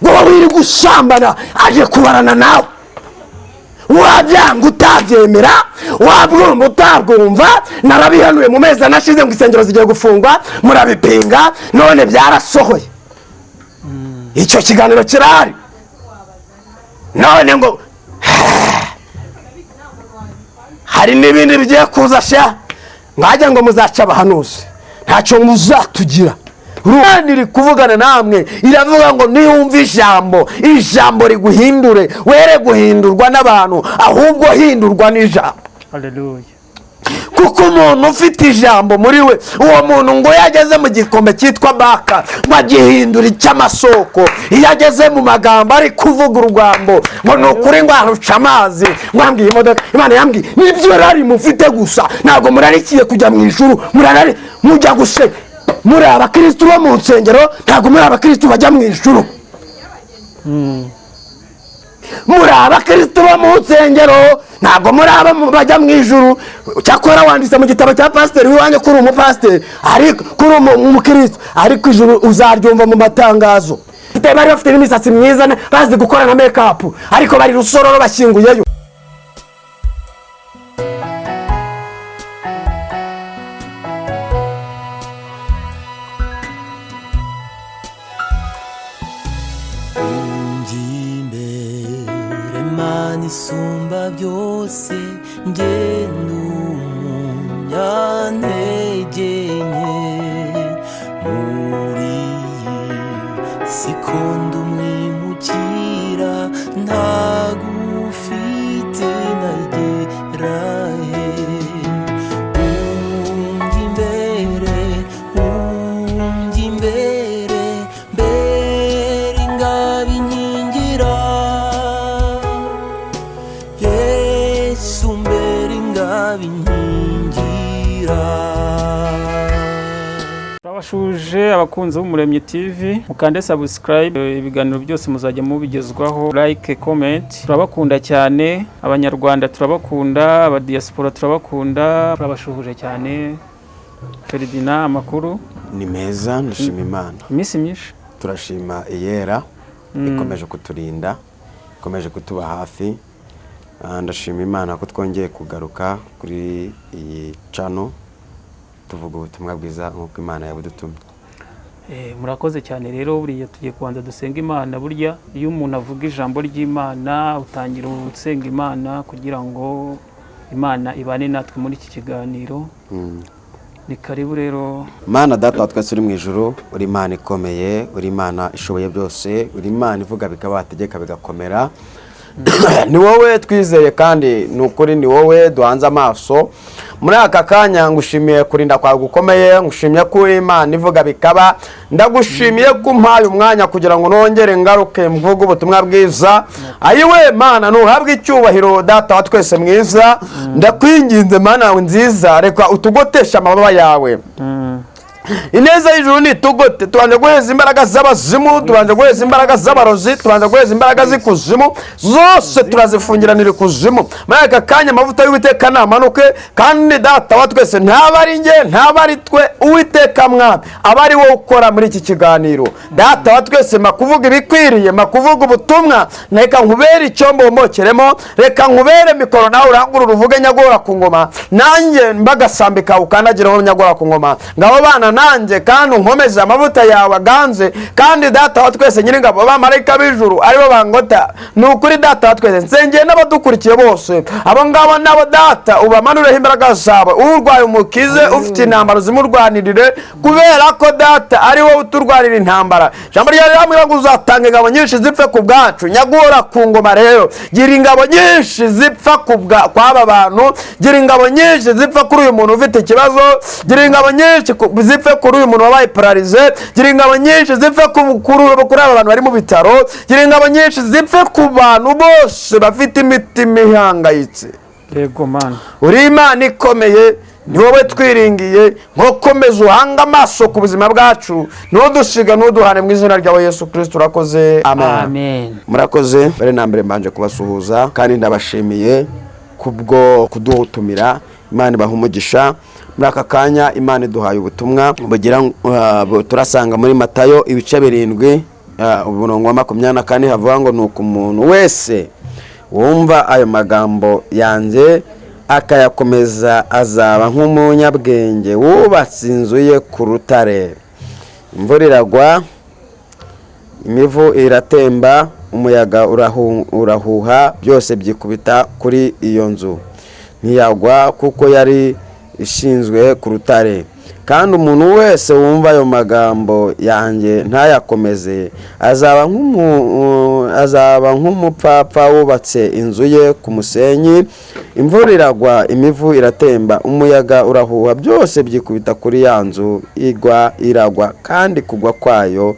Ngo wowe uri gusambana aje kubarana nawe, wabyanga utabyemera, wabwumva utabwumva. Narabihanuye mu mezi anashize ngo insengero zigiye gufungwa, murabipinga, none byarasohoye. Icyo kiganiro kirahari. None ngo hari n'ibindi bigiye kuza sha, mwajya ngo muzaca abahanuzi, ntacyo muzatugira. Imana iri kuvugana namwe, iravuga ngo niwumva ijambo, ijambo riguhindure, were guhindurwa n'abantu, ahubwo hindurwa n'ijambo. Haleluya. Kuko umuntu ufite ijambo muri we, uwo muntu ngo iyo ageze mu gikombe cyitwa Baka, ngo agihindura icy'amasoko. Iyo ageze mu magambo ari kuvuga urugambo, ngo ni ukuri ngo aruca amazi. Ngo yambwiye imodoka, Imana yambwiye nibyo rari mufite gusa, ntabwo murarikiye kujya mu ijuru, murarari mujya guseka. Muri abakirisitu bo mu nsengero, ntabwo muri abakirisitu bajya mu ijuru. Muri abakirisitu bo mu nsengero, ntabwo muri abo bajya mu ijuru. Cyakora wanditse mu gitabo cya pasiteri w'iwanyu ko uri umupasiteri, ariko kuri umukirisitu, ariko ijuru uzaryumva mu matangazo. Bari bafite n'imisatsi myiza, bazi gukora na make-up, ariko bari Rusororo bashyinguyeyo. Unjye imbere, Mana isumba byose, njye ndi umunyantege nke muri iyi si, ko ndi umwimukira, ntagufite nagera he? Unjye imbere, unjye imbere, mbere ingabo inkingira, Yesu, mbere ingabo inkingira. Turabashuje abakunzi b'Umuremyi TV, mukande subscribe, ibiganiro byose muzajya mubigezwaho, like, comment. Turabakunda cyane Abanyarwanda, turabakunda abadiaspora, turabakunda, turabashuhuje cyane. Ferdinand, amakuru? Ni meza, ndashima Imana. Iminsi myinshi. Turashima Iyera ikomeje kuturinda, ikomeje kutuba hafi. Ndashima Imana ko twongeye kugaruka kuri iyi channel, tuvuga ubutumwa bwiza nk'uko Imana yabudutumye. Murakoze cyane. Rero buriya tugiye kubanza dusenga Imana. Burya iyo umuntu avuga ijambo ry'Imana, utangira usenga Imana kugira ngo Imana ibane natwe muri iki kiganiro. Ni karibu rero. Mana Data wa twese uri mu ijuru, uri Imana ikomeye, uri Imana ishoboye byose, uri Imana ivuga bikaba, wategeka bigakomera. Ni wowe twizeye kandi ni ukuri ni wowe duhanze amaso muri aka kanya. Ngushimiye kurinda kwawe gukomeye, ngushimiye ko uri Imana ivuga bikaba, ndagushimiye ko umpaye umwanya kugira ngo nongere ngaruke mvuge ubutumwa bwiza. Ayiwe Mana, ntuhabwe icyubahiro, Data wa twese mwiza. Ndakwinginze Mana nziza, reka utugoteshe amababa yawe, ineza y'ijuru nitugote. Tubanje guheza imbaraga z'abazimu, tubanje guheza imbaraga z'abarozi, tubanje guheza imbaraga z'ikuzimu zose, turazifungiranira ikuzimu. Muri aka kanya amavuta y'Uwiteka namanuke, kandi Data wa twese, ntaba ari njye, ntaba ari twe, Uwiteka Mwami aba ari wowe ukora muri iki kiganiro. Data wa twese, makuvuga ibikwiriye, makuvuga ubutumwa, reka nkubere icyombo wombokeremo, reka nkubere mikoro nawe urangurure uvuge, nyagora ku ngoma, nanjye mbagasambi kawe ukandagiraho, nyagora ku ngoma. Ngabo bana nanjye kandi unkomeze, amavuta yawe aganze. Kandi Data wa twese Nyiringabo, abamarayika b'ijuru aribo bangota. Ni ukuri Data wa twese, nsengeye n'abadukurikiye bose, abo ngabo nabo Data ubamanureho imbaraga zawe, urwaye umukize, ufite intambara zimurwanirire, kubera ko Data ari wowe uturwanira intambara. Ijambo ryawe riramubwira ngo uzatanga ingabo nyinshi zipfe ku bwacu. Nyagora ku ngoma rero, gira ingabo nyinshi zipfa kw'aba bantu, gira ingabo nyinshi zipfa kuri uyu muntu ufite ikibazo, gira ingabo nyinshi zipfe kuri uyu muntu wabaye paralysé, gira ingabo nyinshi zipfe kuri aba bantu bari mu bitaro, gira ingabo nyinshi zipfe ku bantu bose bafite imitima ihangayitse. Yego Mana. Uri Imana ikomeye, ni wowe twiringiye, nkokomeza uhanga amaso ku buzima bwacu, ntudusiga, ntuduhane, mu izina ryawe Yesu Kirisito urakoze, amen. Amen. Murakoze. Mbere na mbere mbanje kubasuhuza kandi ndabashimiye kubwo kudutumira. Imana ibaha umugisha. Muri aka kanya Imana iduhaye ubutumwa bugira turasanga muri Matayo ibice 7. Umurongo wa 24 havuga ngo: "Nuko umuntu wese wumva ayo magambo yanjye akayakomeza azaba nk'umunyabwenge wubatse inzu ye ku rutare. Imvura iragwa, imivu iratemba, umuyaga urahuha, byose byikubita kuri iyo nzu, ntiyagwa, kuko yari ishinzwe ku rutare. Kandi umuntu wese wumva ayo magambo yanjye ntayakomeze azaba nk'umupfapfa wubatse inzu ye ku musenyi. Imvura iragwa, imivu iratemba, umuyaga urahuha, byose byikubita kuri ya nzu, igwa iragwa, kandi kugwa kwayo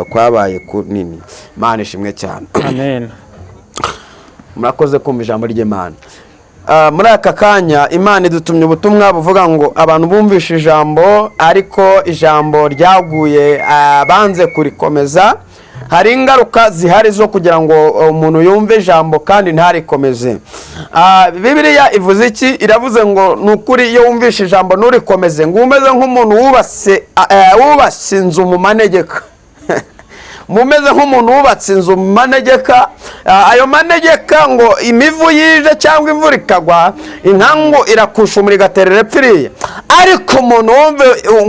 kwabaye kunini." Imana ishimwe cyane. Amen. Murakoze kumva ijambo ry'Imana. Muri aka kanya Imana idutumye ubutumwa buvuga ngo abantu bumvishe ijambo, ariko ijambo ryaguye, banze kurikomeza. Hari ingaruka zihari zo kugira ngo umuntu yumve ijambo kandi ntarikomeze. Bibiliya ivuze iki? Iravuze ngo ni ukuri, iyo wumvishe ijambo nturikomeze, ngo umeze nk'umuntu wubatse inzu mu manegeka, mumeze nk'umuntu wubatse inzu mu manegeka. Ayo manegeka ngo imivu yije cyangwa imvura ikagwa, inkangu irakushumura, igaterera epfo iriya. Ariko umuntu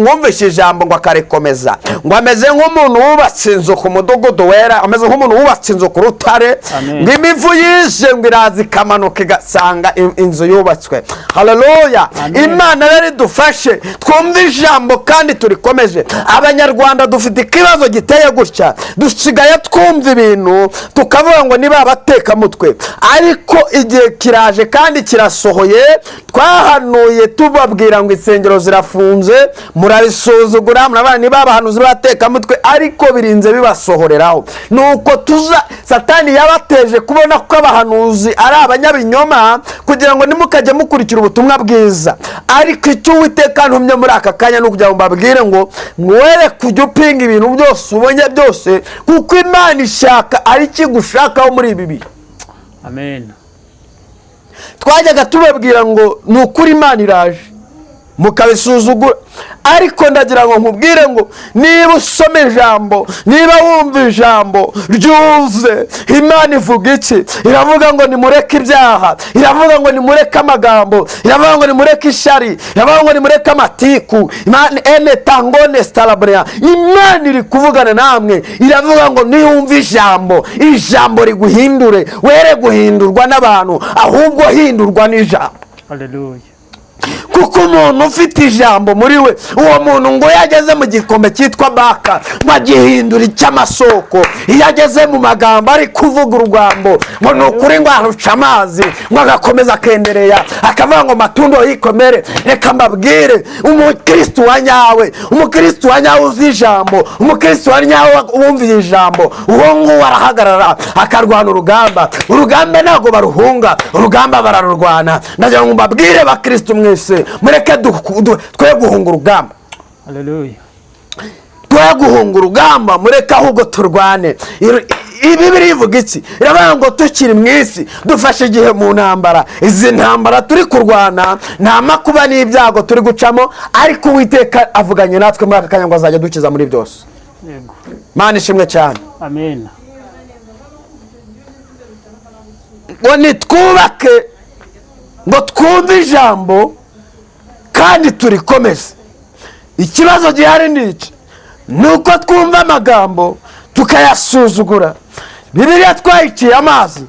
wumvishe ijambo ngo akarikomeza, ngo ameze nk'umuntu wubatse inzu ku mudugudu wera, ameze nk'umuntu wubatse inzu ku rutare. Amen. Ngo imivu yije, ngo iraza ikamanuka igasanga inzu yubatswe. Haleluya! Amen. Imana rero idufashe twumve ijambo kandi turikomeje. Abanyarwanda dufite ikibazo giteye gutya: dusigaye twumva ibintu tukavuga ngo niba abatekamutwe, ariko igihe kiraje kandi kirasohoye. Twahanuye tubabwira ngo insengero zirafunze, murabisuzugura, murabona niba abahanuzi b'abatekamutwe, ariko birinze bibasohoreraho. Nuko tuza Satani yabateje kubona ko abahanuzi ari abanyabinyoma, kugira ngo ntimukajye mukurikira ubutumwa bwiza. Ariko icyo Uwiteka ntumye muri aka kanya ni ukugira ngo mbabwire ngo mwere kujya upinga ibintu byose ubonye byose, kuko Imana ishaka ari ikigushakaho muri ibi bihe. Amen. Twajyaga tubabwira ngo ni ukuri Imana iraje, mukabisuzugura, ariko ndagira ngo nkubwire ngo niba usoma ijambo, niba wumva ijambo ryuze, Imana ivuga iki? Iravuga ngo nimureke ibyaha, iravuga ngo nimureke amagambo, iravuga ngo nimureke ishyari, iravuga ngo nimureke amatiku. Imana ene tangone sitaraburiya, Imana iri kuvugana namwe, iravuga ngo niwumva ijambo, ijambo riguhindure. Were guhindurwa n'abantu, ahubwo hindurwa n'ijambo. Haleluya. Kuko umuntu ufite ijambo muri we, uwo muntu ngo iyo ageze mu gikombe cyitwa Baka, ngo agihindura icy'amasoko. Iyo ageze mu magambo ari kuvuga urugambo, ngo ni ukuri ngo aruca amazi, ngo agakomeza akendereya, akavuga ngo matundo yikomere. Reka mbabwire, umukristu wa nyawe, umukristu wa nyawe uzi ijambo, umukristu wa nyawe wumviye ijambo, uwo nguwo arahagarara akarwana urugamba. Urugamba ntabwo baruhunga, urugamba bararurwana. Ndagira ngo mbabwire, bakristu mwese, mureke twe guhunga urugamba. Haleluya. Twe guhunga urugamba, mureke ahubwo turwane. Bibiliya ivuga iki? Iravuga ngo tukiri mu isi dufashe igihe mu ntambara. Izi ntambara turi kurwana, nta makuba n'ibyago turi gucamo, ariko Uwiteka avuganye natwe muri aka kanya ngo azajya dukiza muri byose. Yego. Mana ishimwe cyane. Amen. Ngo nitwubake, ngo twumve ijambo kandi turikomeze. Ikibazo gihari ni iki: ni uko twumva amagambo tukayasuzugura. Bibiliya twayiciye amazi,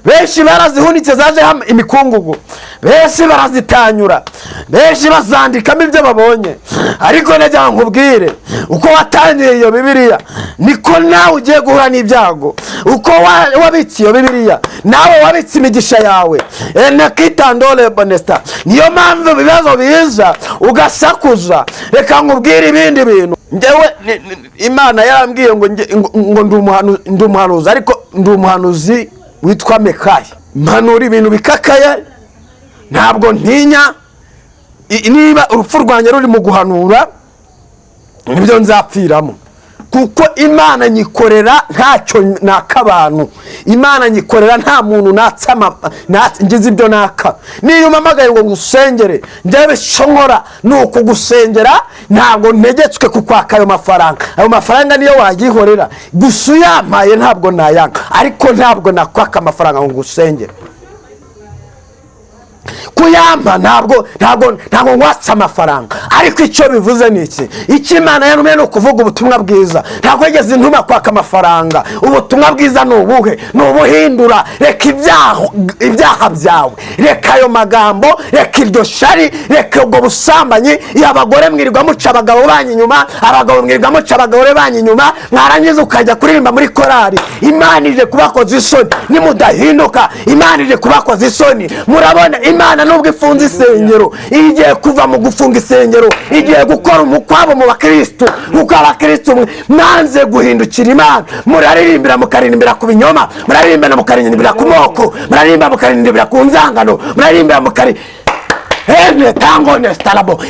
benshi barazihunitse, zajeho imikungugu, benshi barazitanyura, benshi bazandikamo ibyo babonye. Ariko nagira ngo nkubwire, uko watangiye iyo Bibiliya niko nawe ugiye guhura n'ibyago. Uko wabitse iyo Bibiliya, nawe wabitse imigisha yawe. Enakitandole bonesta. Niyo mpamvu ibibazo biza ugasakuza. Reka nkubwire ibindi bintu. Njyewe Imana yarambwiye ngo ndi umuhanuzi, ariko ndi umuhanuzi witwa Mekayi. Mpanura ibintu bikakaye, ntabwo ntinya. Niba urupfu rwanjye ruri mu guhanura, nibyo nzapfiramo. Kuko Imana nyikorera ntacyo naka abantu, Imana nyikorera nta muntu natsa ngize ibyo naka. Niyo umpamagaye ngo ngusengere, njyewe icyo nkora ni ukugusengera, ntabwo ntegetswe kukwaka ayo mafaranga. Ayo mafaranga niyo wayihorera, gusa uyampaye ntabwo nayanga, ariko ntabwo nakwaka amafaranga ngo ngusengere. Kuyampa ntabwo nkwatse amafaranga, ariko icyo bivuze ni iki? Icyo Imana yantumye ni ukuvuga ubutumwa bwiza. Ntabwo yigeze intuma kwaka amafaranga. Ubutumwa bwiza ni ubuhe? Ni ubuhindura. Reka ibyaha byawe, reka ayo magambo, reka iryo shari, reka ubwo busambanyi. Iyo abagore mwirirwa muca abagabo banyu inyuma, abagabo mwirirwa muca abagore banyu inyuma, mwarangiza ukajya kuririmba muri korari. Imana ije kubakoza isoni nimudahinduka. Imana ije kubakoza isoni. Murabona Imana nubwo ifunze isengero, igiye kuva mu gufunga isengero, igiye gukora umukwabo mu bakristo, kuko abakristo mwanze guhindukira Imana. Muraririmbira mukaririmbira ku binyoma, muraririmbira mukaririmbira ku moko, muraririmba mukaririmbira ku nzangano, muraririmba mukari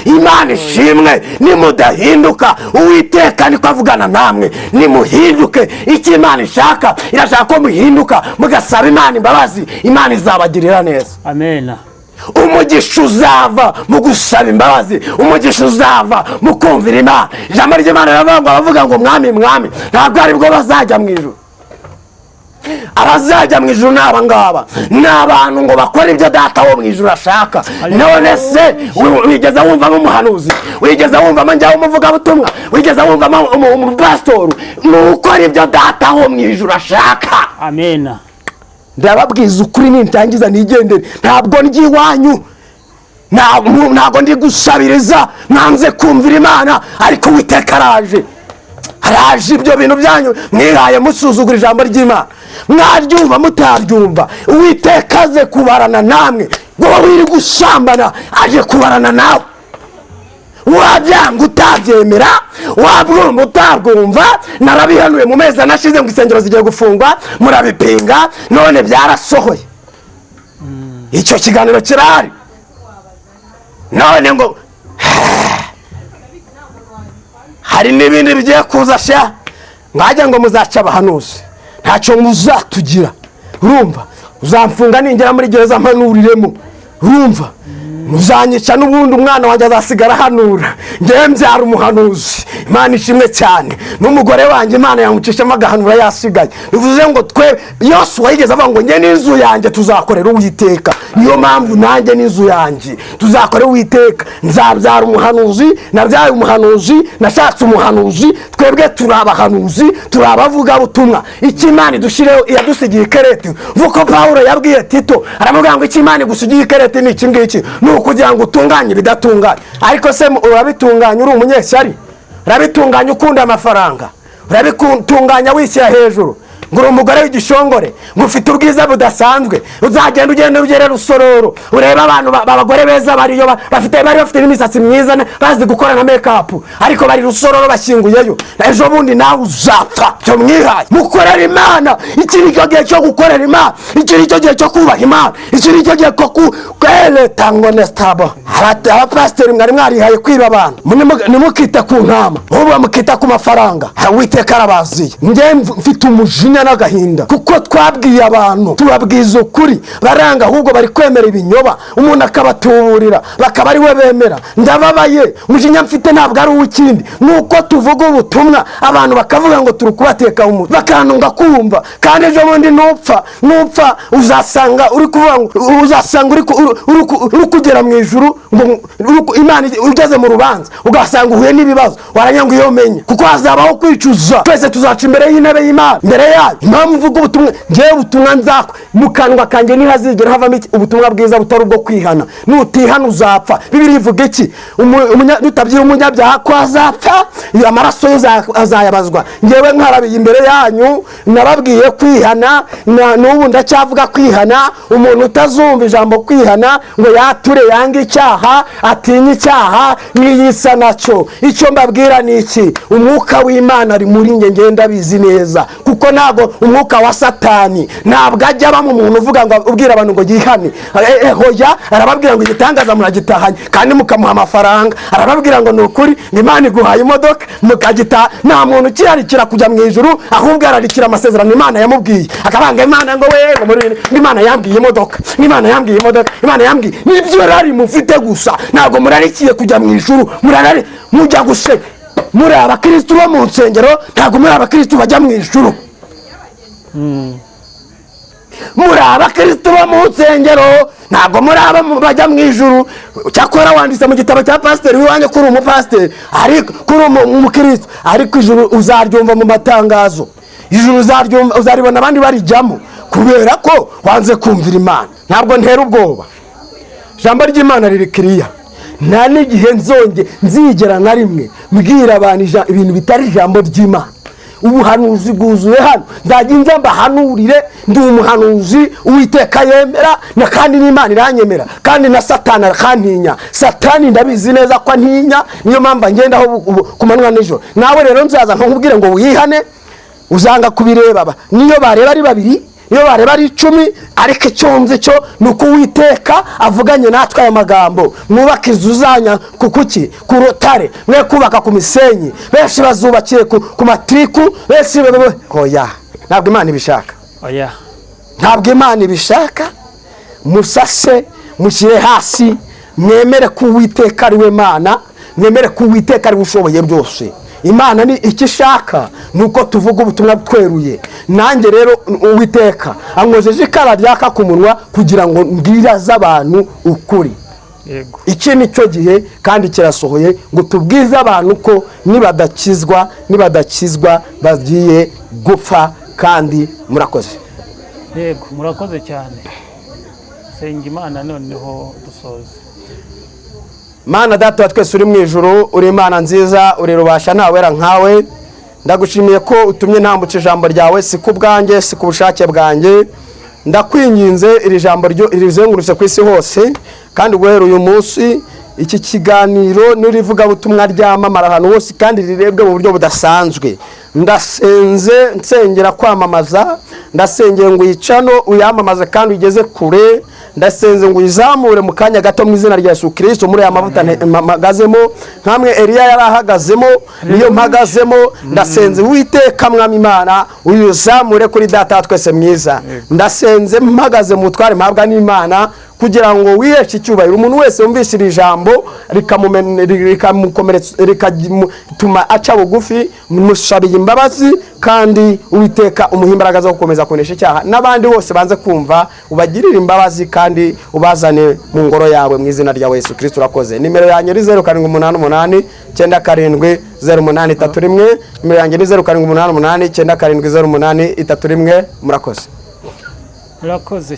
Imana ishimwe. Nimudahinduka, Uwiteka niko avugana namwe, nimuhinduke. Icyo Imana ishaka, irashaka ko muhinduka mugasaba Imana imbabazi. Imana izabagirira neza. Amen. Umugisha uzava mu gusaba imbabazi, umugisha uzava mu kumvira Imana. Ijambo ry'Imana riravuga ngo abavuga ngo mwami mwami ntabwo aribwo bazajya mu ijuru. Abazajya mu ijuru ni aba ngaba, ni abantu ngo bakore ibyo data wo mu ijuru ashaka. None se wigeze wumvamo umuhanuzi? Wigeze wumvamo njyawe umuvugabutumwa? Wigeze wumvamo umupasitori? Ni ukora ibyo data wo mu ijuru ashaka. Amen. Ndababwiza ukuri, nintangiza nigendere. Ntabwo ndi iwanyu, ntabwo ndi gusabiriza, mwanze kumvira Imana, ariko Uwiteka araje. Araje. Ibyo bintu byanyu mwihaye musuzugura ijambo ry'Imana, mwaryumva mutaryumva, Uwiteka aze kubarana namwe. Ngo wiri gusambana, aje kubarana nawe. Wabyanga utabyemera, wabwumva utabwumva. Narabihanuye mu mezi anashize ngo isengero zigiye gufungwa, murabipinga, none byarasohoye. Icyo kiganiro kirahari. None ngo hari n'ibindi bigiye kuza sha, mwajya ngo muzaca abahanuzi, ntacyo muzatugira. Urumva uzamfunga ningera muri gereza mpanuriremo, urumva muzanyica n'ubundi umwana wanjye azasigara ahanura. Ngewe mbyara umuhanuzi, Imana ishimwe cyane, n'umugore wanjye Imana yamucishamo agahanura yasigaye. Bivuze ngo twe Yosuwa yigeze avuga ngo njye n'inzu yanjye tuzakorera Uwiteka. Niyo mpamvu nanjye n'inzu yanjye tuzakorera Uwiteka. Nzabyara umuhanuzi, nabyaye umuhanuzi, nashatse umuhanuzi. Twebwe turi abahanuzi, turi abavugabutumwa. Icyo Imana idushireho yadusigiye ikereti. Vuko Pawulo yabwiye Tito, aramubwira ngo icyo Imana igusigiye ikereti ni iki ngiki, ni ukugira ngo utunganye ibidatunganye. Ariko se urabitunganya uri umunyeshyari? Urabitunganya ukunda amafaranga? Urabitunganya wishyira hejuru ngo uri umugore w'igishongore, ngo ufite ubwiza budasanzwe? Uzagenda ugenda ugere Rusororo urebe abantu abagore beza bariyo, bafite bari bafite n'imisatsi myiza, bazi gukora na make-up, ariko bari Rusororo bashyinguyeyo. Ejo bundi nawe uzapfa. Cyo mwihaye mukorera Imana. Iki ni cyo gihe cyo gukorera Imana, iki ni cyo gihe cyo kubaha Imana, iki ni cyo gihe cyo kwereta ngo nestabo. Abapasiteri mwari mwarihaye kwiba abantu, nimukita ku ntama, ahubwo mukita ku mafaranga. Uwiteka arabaziye. Njye mfite umujinya n'agahinda kuko twabwiye abantu, tubabwiza ukuri, baranga, ahubwo bari kwemera ibinyoma, umuntu akabatuburira bakaba ari we bemera. Ndababaye, umujinya mfite ntabwo ari uw'ikindi, nuko tuvuga ubutumwa abantu bakavuga ngo turi kubateka umutwe, bakanunga kumva. Kandi ejo bundi nupfa uzasanga uri kuvuga ngo uzasanga uri kugera mu ijuru, Imana ugeze mu rubanza ugasanga uhuye n'ibibazo, waranyanga iyo menya, kuko hazabaho kwicuza. Twese tuzaca imbere y'intebe y'Imana, imbere yayo. Impamvu mvuga ubutumwa, ngewe ubutumwa nzako mu kanwa kanjye ntihazigera havamo ubutumwa bwiza butari ubwo kwihana. Nutihana uzapfa. Bibiliya ivuga iki? Nutabyira umunyabyaha ko azapfa, amaraso ye azayabazwa. Ngewe nkarabiye imbere yanyu, nababwiye kwihana, n'ubu ndacyavuga kwihana. Umuntu utazumva ijambo kwihana ngo yature yange icyaha, atinye icyaha n'iyisa nacyo. Icyo mbabwira ni iki? Umwuka w'Imana ari muri njye, ngenda bizi neza, kuko ntabwo Ntabwo umwuka wa Satani ntabwo ajya aba mu muntu uvuga ngo ubwira abantu ngo yihane. Hoya, arababwira ngo igitangaza muragitahanye kandi mukamuha amafaranga. Arababwira ngo ni ukuri ngo Imana iguhaye imodoka mukagitaha. Nta muntu ukirarikira kujya mu ijuru, ahubwo ararikira amasezerano Imana yamubwiye, akabanga Imana ngo we ngo muri ngo Imana yambwiye imodoka, ngo Imana yambwiye imodoka, Imana yambwiye. Nibyo rari mufite gusa, ntabwo murarikiye kujya mu ijuru. Murarari mujya guse muri abakristu bo mu nsengero, ntabwo muri abakristu bajya mu ijuru. Muri abakristu bo mu nsengero, ntabwo muri abo bajya mu ijuru. Cyakora wanditse mu gitabo cya pasiteri w'iwanyu ko uri umupasiteri, ariko ko uri umukristu, ariko ijuru uzaryumva mu matangazo. Ijuru uzaryumva, uzaribona abandi barijyamo, kubera ko wanze kumvira Imana. Ntabwo ntera ubwoba, ijambo ry'Imana riri kiriya. Nta n'igihe nzonge nzigera na rimwe mbwira abantu ibintu bitari ijambo ry'Imana. Ubuhanuzi bwuzuye hano, nzajya nza mbahanurire. Ndi umuhanuzi Uwiteka yemera, na kandi n'Imana iranyemera, kandi na Satani akantinya. Satani ndabizi neza ko antinya, niyo mpamvu angendaho ku manywa nijoro. Nawe rero nzaza nkakubwire ngo wihane, uzanga kubireba ba. Niyo bareba ari babiri, niyo bareba ari 10, ariko icyo nzi cyo ni uko Uwiteka avuganye natwe aya magambo: mwubake inzu zanyu ku kuki? Ku rutare, mwe kubaka ku misenyi. Benshi bazubakiye ku matiriku, benshi hoya, ntabwo Imana ibishaka. Oya. Ntabwo Imana ibishaka. Musase mushyire hasi, mwemere ko Uwiteka ari we Mana, mwemere ko Uwiteka ari we ushoboye byose. Imana ni icyo ishaka ni uko tuvuga ubutumwa tweruye. Nanjye rero Uwiteka ankojeje ikara ryaka ku munwa kugira ngo mbwiraze abantu ukuri. Iki ni cyo gihe kandi kirasohoye ngo tubwize abantu ko nibadakizwa bagiye gupfa. Kandi murakoze. Yego, murakoze cyane. Senga Imana noneho dusoze. Mana Data wa twese uri mu ijuru, uri Imana nziza, uri rubasha, ntawera nkawe. Ndagushimiye ko utumye ntambutse ijambo ryawe, si ku bwanjye, si ku bushake bwanjye. Ndakwinginze iri jambo ryo rizengurutse ku isi hose, kandi guhera uyu munsi iki kiganiro n'irivugabutumwa ryamamara ahantu hose kandi rirebwe mu buryo budasanzwe. Ndasenze, nsengera kwamamaza, ndasengeye ngo uyicano uyamamaze kandi ugeze kure. Ndasenze ngo uyizamure mu kanya gato mu izina rya Yesu Kirisito. Muri aya mavuta mpagazemo, nkamwe Eliya yari ahagazemo, niyo mpagazemo. Ndasenze, Uwiteka Mwami Imana, uyuzamure kuri Data wa twese mwiza. Ndasenze mpagaze mu butware mpabwa n'Imana kugira ngo wiheshe icyubahiro. Umuntu wese wumvise iri jambo rikamukomeretsa, rikamutuma aca bugufi, musabiye imbabazi, kandi Uwiteka umuha imbaraga zo gukomeza kunesha icyaha. N'abandi bose banze kumva, ubagirire imbabazi kandi ubazane mu ngoro yawe mu izina rya Yesu Kirisito. Urakoze. Nimero yanjye ni 0788970831. Nimero yanjye ni 0788970831. Murakoze. Murakoze.